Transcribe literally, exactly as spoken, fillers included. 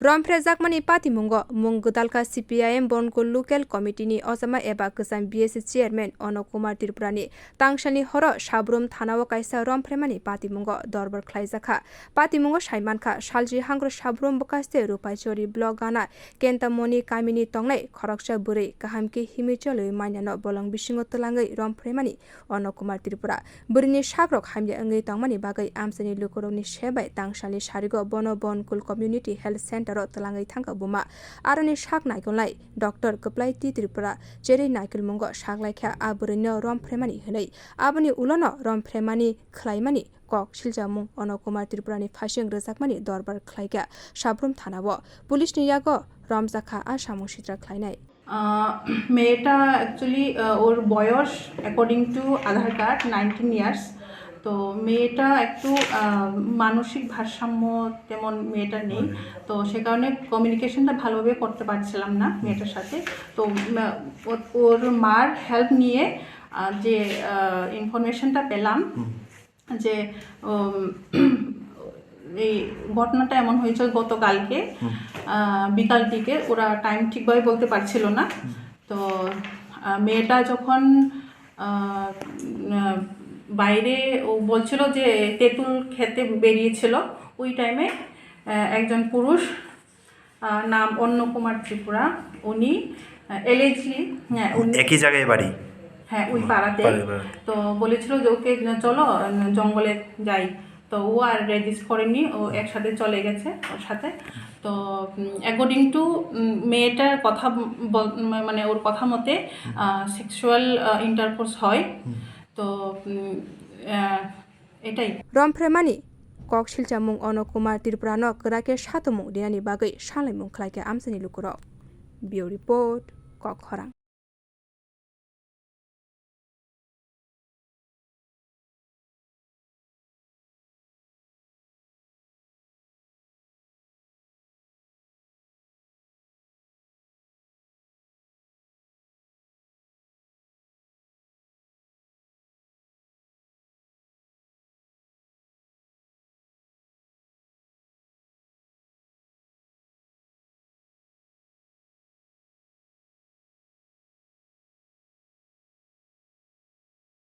Romphrejakmani patimungo mung gwdalkha C P I M Bonkul Local Committee ni ojama eba kwcham B S C chairman Ono Kumar Tripura ni tangsalni horo Sabrum thana o kaisa romphraimani patimungo dorbar khlaijakha. Patimungo saimankha, salchi hangro Sabrum bwkhaste Rupaisori block gana Kentamoni kamini tongnai khoroksa bwrwi kaham khe himwi cholwi manyano bolong bisingo twlangwi romphraimani Ono Kumar Tripura. Bwrwini sakrok hamya wngwi tongmani bagwi amchaini lukurokni se bai tangsalni sarigo bono Bonkul Community Health Center o twlangwi thangkha buma. Aroni sak naikolnai Doctor Kwplai T Tripura cherwi naikolmungo saklaikha a bwrwino romphraimani hwnwi. Aboni ulono romphraimani khlaimani kok silchamung Ono Kumar Tripurani phasing rwjakmani dorbar khlaikha Sabrum thanao. Police ni yago romjakha a samung sitra khlainai. আহ, মেয়েটা অ্যাকচুয়ালি ওর বয়স according to Aadhaar card nineteen years. তো মেয়েটা একটু আহ, মানসিক ভারসাম্য তেমন মেয়েটা নেই। তো সে কারণে কমিউনিকেশনটা ভালোভাবে করতে পারছিলাম না মেয়েটার সাথে। তো উম, ও- ওর মার হেল্প নিয়ে আহ, যে ইনফরমেশনটা পেলাম, যে উম, এই ঘটনাটা এমন হয়েছে গতকালকে আহ, বিকাল দিকে। ওরা টাইম ঠিকভাবে বলতে পারছিল না। তো আহ, মেয়েটা যখন আহ, উম, বাইরে ও বলছিল যে তেঁতুল খেতে বেরিয়েছিল, ওই টাইমে আহ, একজন পুরুষ আহ, নাম অন্ন কুমার ত্রিপুরা, উনি অ্যালেজলি, হ্যাঁ, উনি একই জায়গায় বাড়ি। হ্যাঁ, ওই পাড়াতে। পাড়ায়, পাড়ায়। তো বলেছিল যে ওকে চলো, উম, জঙ্গলে যাই। তো ও আর রেজিস্ট করেনি, ও একসাথে চলে গেছে ওর সাথে। তো অ্যাকর্ডিং টু মেয়েটার কথা বল- মানে ওর কথা মতে সেক্সুয়াল ইন্টারকোর্স হয়। তো উম, আহ, এটাই। Romphraimani kok silchamung Ono Kumar Tripura no kwrak khe satumung rinani bagwi salaimung khlai kha amchaini lukurok. Bureau Report, Kok Khorang.